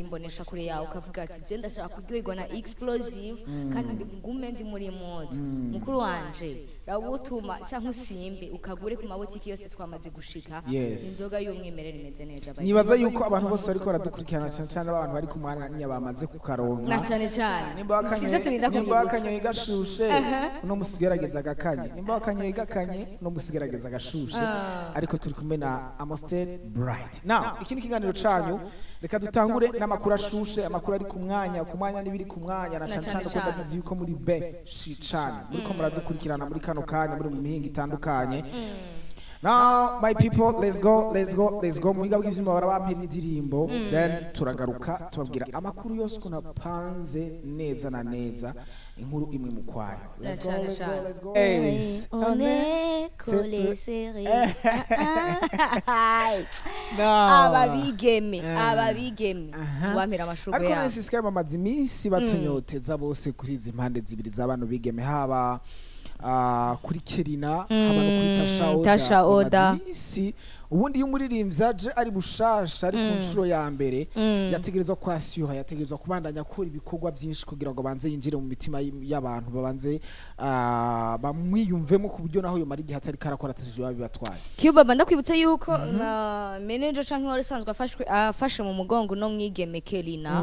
Imbonesha kure yawe, ukavuga ati: "Je ndashaka kuryoherwa na Explosive kandi ngume ndi muri moto." Mukuru wanje, rawutuma cyangwa usimbe ukagure ku mabotiki yose twamaze gushika. Inzoga y'umwimerere imeze neza by the Nibaza yuko abantu bose bariko baradukurikirana, cyane cyane abantu bari ku mwanya, bamaze kukaronka. Na cyane cyane. Nimba Sivyo turinda nimba kubibutsa. wakanyoye gashushe, uno musi ugerageza agakanye. Nimba wakanyoye gakanye, uno musi ugerageza agashushe. Ariko turi kumwe na Amostel Bright. Now, iki ni ikiganiro canyu. Reka dutangure n'amakuru ashushe, amakuru ari ku mwanya, ku mwanya n'ibiri ku mwanya, na Na cane cane cane ko cane. ndabizi yuko muri benshi cane muriko muradukurikirana muri kano kanya, muri mu mihinga itandukanye. Now, my people, let's go, let's go, let's go. Muhinga bw'ivyuma barabampera indirimbo, then turagaruka tubabwira amakuru yose ukuntu apanze neza na neza, inkuru imwe mu kwayo. Let's go, Cane let's go, cane. let's go. Yes. On est collé serré. Now. Ababigeme, ababigeme, wampera amashurwe Ariko yabo. nese Sky, bamaze iminsi batunyoteza bose kuri izi mpande zibiri z'abantu bigeme, haba kuri Kerina, haba no kuri Tasha Oda. Tasha Bamaze Oda. iminsi. Ubundi iyo umuririmbyi aje ari bushasha, ari ku nshuro ya mbere, yategerezwa kwashyuha, yategerezwa kubandanya akora ibikorwa byinshi kugira ngo banze yinjire mu mitima y'abantu, babanze bamwiyumvemo, ku buryo naho yomara igihe atari karakora atashije biba bibatwaye. Cuba, ndakwibutsa yuko na manager canke wari usanzwe afashwe afashe mu mugongo no mwigeme Kelina,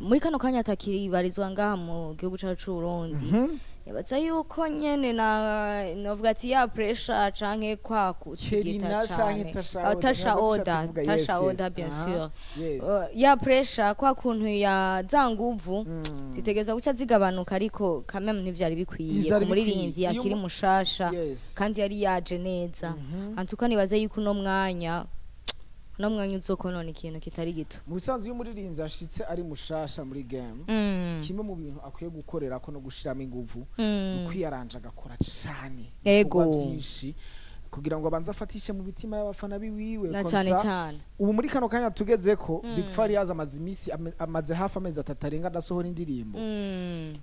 muri kano kanya atakiribarizwa ngaha mu gihugu cacu c'u Burundi. Nibaza yuko nyene na novuga ati ya pressure canke kwa kutigita Kelina canke cane. Tasha Ah, Oda, Tasha nibaza ko Oda, ushatse kuvuga, Tasha yes. Oda, bien sûr. Ya pressure, kwa kuntu ya za nguvu zitegerezwa guca zigabanuka, ariko kameme ntivyari bikwiye Ntivyari ku muririmbyi bikwiye. Iyo akiri mushasha kandi yari yaje neza. Antuka nibaza yuko uno mwanya uzokonona ikintu kitari gito. Mu bisanzwe, iyo umuririmbyi ashitse ari mushasha muri game, kimwe mu bintu akwiye gukorera ko no gushiramo inguvu ni kwiyaranja, agakora cane ibikorwa byinshi kugira ngo abanze afatishe mu mitima y'abafana biwiwe. Na Comme cane ça, cane. ubu muri kano kanya tugeze ko Big Farious amaze iminsi amaze hafi amezi 3 arenga adasohora indirimbo.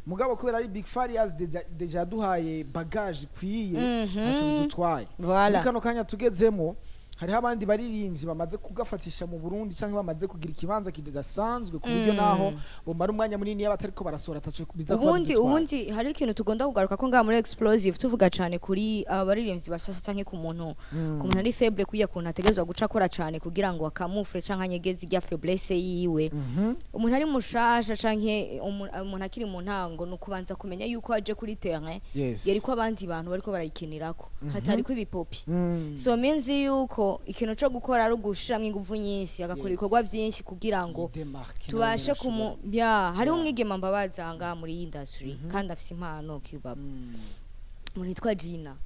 Mugabo kubera ari Big Farious, déjà yaduhaye bagage ikwiye, ntaco bidutwaye. Voilà. Muri kano kanya tugezemo, hariho abandi baririmbyi bamaze kugafatisha mu Burundi canke bamaze kugira ikibanza kidasanzwe, ku buryo naho bomara umwanya munini yaba atariko barasohora, ataco biza kuba Ubundi bidutwaye. ubundi hari ikintu tugomba kugaruka ko ngaha muri Explosive tuvuga cane kuri abaririmbyi bashasha canke ku muntu ari faible, kuya kuntu ategerezwa guca akora cane kugira ngo akamufre canke anyegeze irya faiblesse yiwe. Umuntu ari mushasha canke umuntu akiri mu ntango, ni ukubanza kumenya yuko aje kuri terrain yariko abandi bantu bariko barayikinirako, hatariko ibipopi. So means yuko ikintu co gukora ari ugushiramwo inguvu nyinshi, agakora ibikorwa vyinshi kugira ngo Yidemarque tubashe nawe. kumu ya. Hariho umwigema mbabaza ngaha muri iyi industry kandi afise impano, Cuba, umuntu yitwa Gina.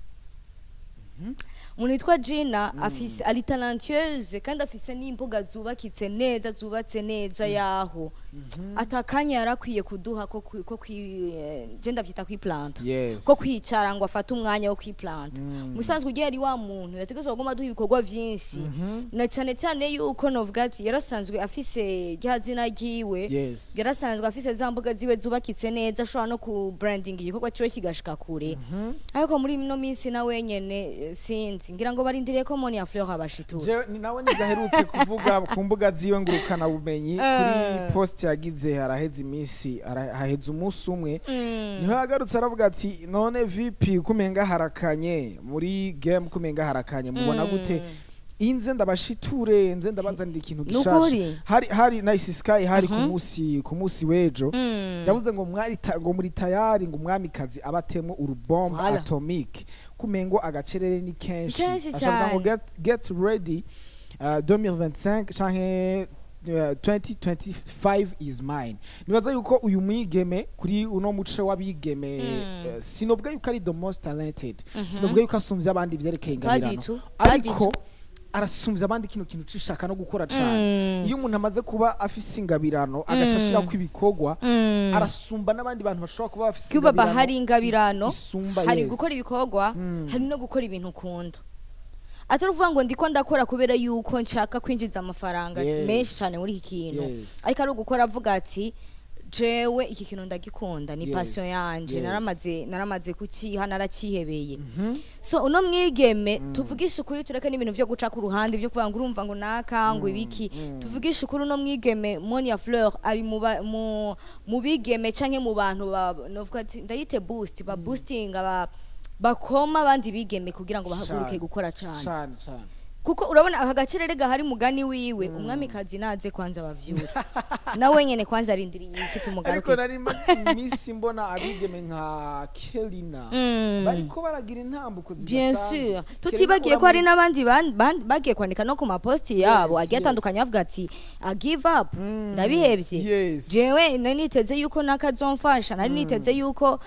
Umuntu yitwa Gina afise, ari talentueuse kandi afise n'imbuga zubakitse neza, zubatse neza, yaho atakanya yarakwiye kuduha ko je ndavyita kwiplanta, ko kwicara ngo afate umwanya wo kwiplanta. Musanzwe ugiye ari wa muntu yategerezwa kuguma aduha ibikorwa vyinshi, na cane cane yuko novuga ati yarasanzwe afise rya zina ryiwe, yarasanzwe afise za mbuga ziwe zubakitse neza, ashobora no ku branding igikorwa ciwe kigashika kure. Ariko muri ino minsi na wenyene sinzi, ngira ngo barindiriye ko Monia Fleur abashitura. Jewe ni nawe nizaherutse kuvuga ku mbuga ziwe ngurukana bumenyi, kuri post yagize haraheze iminsi, haheze umunsi umwe, niho yagarutse aravuga ati: "None vipi, kumenga harakanye muri game, kumenga harakanye, mubona gute? Inze ndabashiture, nze ndabazanira ikintu gishasha." Nukuri. Hari Nice Sky, hari ku munsi w'ejo, yavuze ngo mwari ngo muri tayari ngo umwamikazi abatemo urubombe Voilà. atomique, kumengo agacerere ni kenshi. Kenshi Ashavuga ngo cyane. Get ready, 2025 canke 2025 is mine. Nibaza yuko uyu mwigeme, kuri uno muce w'abigeme, sinovuga yuko ari the most talented, sinovuga yuko asumvye abandi ivyerekeye Pas du ingabirano, tout. Pas du ariko tout. arasumvya abandi kino kintu c'ishaka no gukora cane. Iyo umuntu amaze kuba afise ingabirano, agaca ashirako ibikorwa, arasumba n'abandi bantu bashobora kuba bafise Cuba, ingabirano hari ingabirano, isumba. Hari gukora ibikorwa, hari no gukora ibintu ukunda, atari ukuvuga ngo ndiko ndakora kubera yuko nshaka kwinjiza amafaranga menshi cyane muri iki kintu, ariko ari ugukora avuga ati Jewe iki kintu ndagikunda, ni passion yanje. Naramaze kukiha, narakihebeye. So uno mwigeme, tuvugishe ukuri, tureke n'ibintu vyo guca ku ruhande vyo kuvuga ngo urumva ngo naka ngo ibiki. Tuvugishe ukuri, uno mwigeme Monia Fleur ari mu bigeme canke mu bantu ba, novuga ati ndayite boost, ba boosting aba bakoma abandi bigeme kugira ngo bahaguruke gukora cane. Cane cane. Kuko urabona aka gacerere gahari, mugani wiwe, umwamikazi naze kwanza bavyure nawe nyene kwanza arindiriye iki? Ariko Tumugaruke. nari maze iminsi mbona abigeme nka Kelina bariko baragira intambuko Bien zidasanzwe. sûr, tutibagiye ko hari n'abandi bagiye kwandika no ku maposti yabo agiye atandukanye bavuga ati: "I give up, ndabihevye." Jewe nari niteze yuko nakazomfasha, nari niteze yuko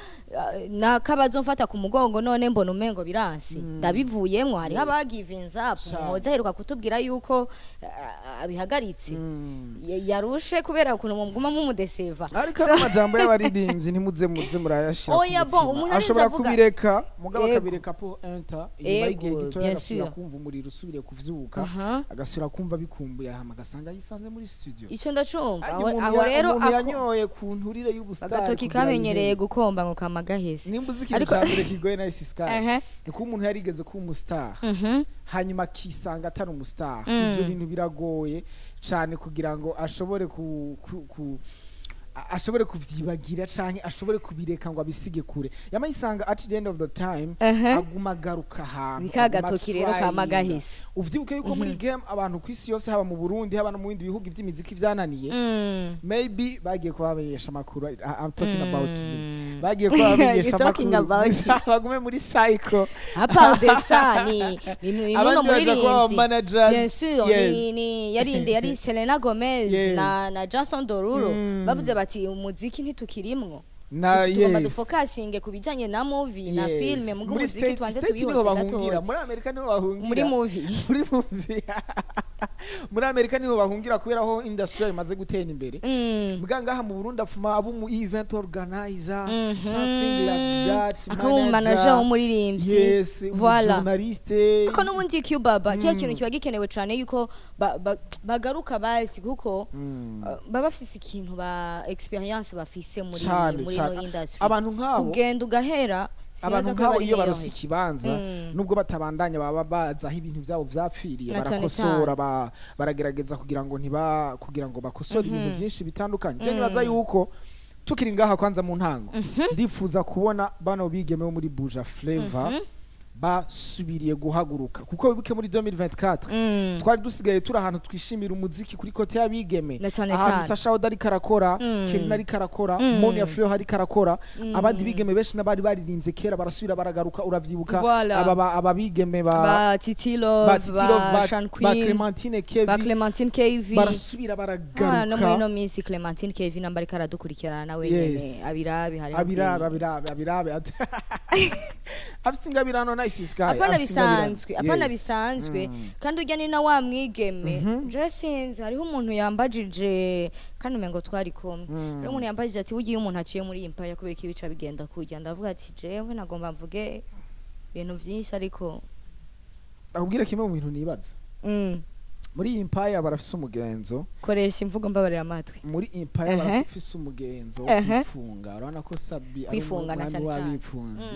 nakabazomfata ku mugongo, none mbona umengo biransi, ndabivuyemwo. Hariho abagivinze up. Muhoza aheruka kutubwira yuko abihagaritse. Yarushe kubera ukuntu muguma mumudeseva. Ariko So- ano majambo y'abaririmbyi ntimuze muze murayashira ku Oya, bon, mutima. umuntu arinze Ashobora kubireka, mugabo akabireka pour un temps, inyuma y'igihe gitoya agasubira kumva umuriro usubiriye kuvyuka, agasubira kumva bikumbuye, hama agasanga yisanze muri studio. Icyo ndacumva Ariko aho, umuntu aho rero umuntu yanyoye ku nturire y'ubusitari agatoki kugira kamenyereye yihebe. gukomba ngo kama gahese. Nimba uzi ikintu ca mbere kigoye na Ice Sky, ni kuba umuntu yarigeze kuba umustar, hanyuma akisanga atari umustar. Ivyo bintu biragoye cane kugira ngo ashobore ashobore kuvyibagira canke ashobore kubireka ngo abisige kure. Yama yisanga at the end of the time aguma agaruka ahantu, Ni ka aguma gatoki rero kama trying. gahese. Uvyibuke yuko muri game abantu kw'isi yose, haba mu Burundi, haba no mu bindi bihugu vy'imiziki vyananiye, maybe bagiye kubamenyesha amakuru. I'm talking about me. Bagiye kubamenyesha You're talking amakuru about you. bagume muri cycle. À part de ça, ni nuno Abandi baja kuba muririmbyi, managers. Bien sûr. Ni yarinde yari Selena Gomez na Jason Derulo. Bavuze bati umuziki ntitukirimwo, na tugomba dufokasinge ku bijanye na movie na filme, mugo Muri umuziki twanze state niho tubihoze bahungira. gatoya. Muri Amerika niho bahungira. Muri movie. Muri movie. Muri Amerika niho bahungira kubera aho industry imaze gutera imbere. Mbwa ngaha mu Burundi afuma abo mu event organizer, something like that. Akaba umu manager w'umuririmbyi. Yes. Voilà. Journaliste. Ariko n'ubundi Q-Baba, kiriya kintu kiba gikenewe cane yuko bagaruka basi, kuko baba bafise ikintu ba experience bafise muri Cane, muri cane. no industry. Abantu nk'abo, Kugenda ugahera, abantu sinibaza ko nk'abo bari iyo barose meilleur. ikibanza, nubwo batabandanya, baba bazi aho ibintu byabo vyapfiriye, Na cane. barakosora, baragerageza kugira ngo ntiba kugira ngo bakosore ibintu byinshi bitandukanye. Je nibaza yuko tukiri ngaha kwanza mu ntango, ndifuza kubona bano bigeme bo muri Buja Flavor basubiriye guhaguruka, kuko wibuke muri 2024 twari dusigaye turi ahantu twishimira umuziki kuri côté y'abigeme, Na cane ahantu cane. Tasha Oda ariko arakora, Kelina ariko arakora, Monia Fleur ariko arakora, abandi bigeme benshi n'abari baririmbye kera barasubira baragaruka, uravyibuka? Voilà. Aba bigeme ba Ba Titi Love, ba Titi Love, ba Sean ba Queen, Clementine Kevi, ba Clementine KV. Barasubira Ah, no muri baragaruka. ino minsi Clementine KV namba ariko aradukurikirana nawe nyene, abirabe hari. Abirabe, abirabe, abirabe, afise ingabirano. Nice Sky Apana afise ingabirano. bisanzwe, apana bisanzwe. Kandi urya ni na wa mwigeme, je sinzi, hariho umuntu yambajije, kandi umengo twari kumwe, hariho umuntu yambajije ati: "Burya iyo umuntu aciye muri iyi mpaya, kubera ko ibica bigenda kurya?" Ndavuga ati: "Jewe nagomba mvuge ibintu vyinshi, ariko..." Akubwira kimwe mu bintu nibaza, muri iyi empire barafise umugenzo. Koresha imvugo mbabarira amatwi. Muri empire barafise umugenzo wo kwifunga. Urabona ko Sabi ari Kwifunga na umwami cane cane. w'abifunzi,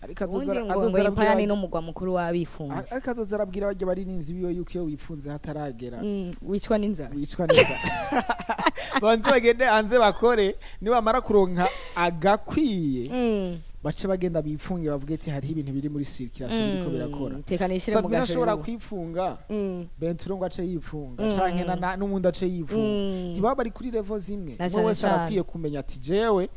ariko Ubundi azoza ngo azoza ngo arabwira impaya ni n'umugwa mukuru w'abifunze. Ariko azoza arabwira barya baririmbyi biwe yuko iyo wifunze hataragera Wicwa n'inzara. Wicwa neza. Banze bagende hanze bakore, nibamara kuronka agakwiye, bace bagenda bifunge, bavuge ati hariho ibintu biri muri circulation biriko birakora. Teka nishire mu Sabina gasho. ashobora Rero. kwifunga, Benturo ngo ace yifunga, canke n'uwundi ace yifunga, ntibaba bari kuri level zimwe. Na Umwe cane wese cane. arakwiye kumenya ati: "Jewe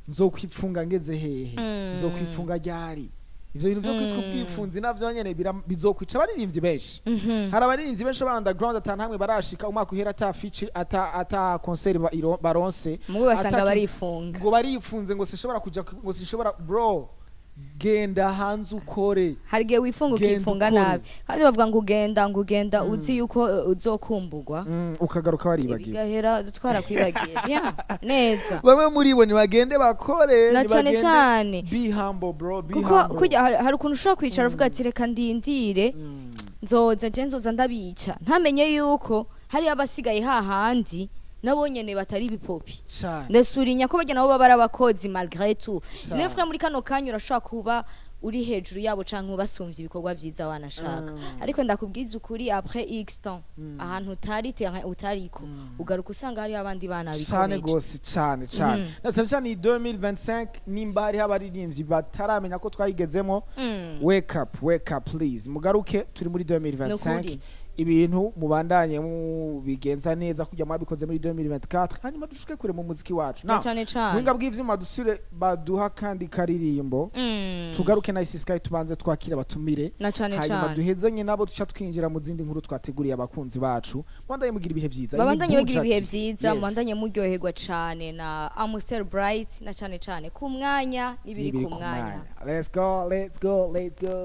nzokwifunga ngeze hehe? Nzokwifunga ryari?" Ivyo bintu vyo kwitwa ubwifunzi navyo nyene bizokwica abaririmbyi benshi. Hari abaririmbyi benshi ba underground ata ntamwe barashika umwaka uhera ata feature, ata concert baronse. Mugo basanga barifunga. Ngo barifunze, ngo sinshobora kuja ngo sinshobora. Bro, genda hanze ukore. Hari igihe wifunga, Genda ukifunga ukore. nabi. Kandi bavuga ngo ugenda, ngo ugenda uzi yuko uzokumbugwa. Ukagaruka waribagiwe. Bigahera twarakwibagiye bien neza. Bamwe muri bo ntibagende bakore. Na cane Ntibagende. cane. Be humble, bro, be Kuko humble. kujya hari ukuntu ushobora kwicara uvuga ati: "Reka ndindire, nzoza je, nzoza ndabica," ntamenye yuko hari abasigaye hahandi. Nabo nyene batari ibipopi. Ndasurinya ko bajya nabo baba ari abakozi malgré tout. Rero frère, muri kano kanya urashobora kuba uri hejuru yabo canke ubasumvye ibikorwa vyiza wanashaka, ariko ndakubwiza ukuri, après x temps, ahantu utari, terrain utariko, ugaruka usanga hariho abandi bana Cane bikomeje. gose, cane cane. Na cyane cyane iyi 2025, nimba hariho abaririmbyi bataramenya ko twayigezemo, wake up, wake up please, mugaruke, turi muri 2025. Nukuri. Ibintu mubandanye mubigenza neza kujya mwabikoze muri 2024, hanyuma dushike kure mu muziki wacu. Na Now, cane cane. buhinga bw'ivyuma, dusubire baduha kandi karirimbo, tugaruke na Ice Sky, tubanze twakira abatumire, Na cane hanyuma cane. duhezanye nabo, duca twinjira mu zindi nkuru twateguriye abakunzi bacu. Mubandanye mugira ibihe vyiza. Iyi ni Babandanye bagira Buja ibihe TV. vyiza. Mubandanye muryoherwa cane na Amstel Bright, na cane cane ku mwanya n'ibiri N'ibiri ku mwanya. Let's go, let's go, let's go.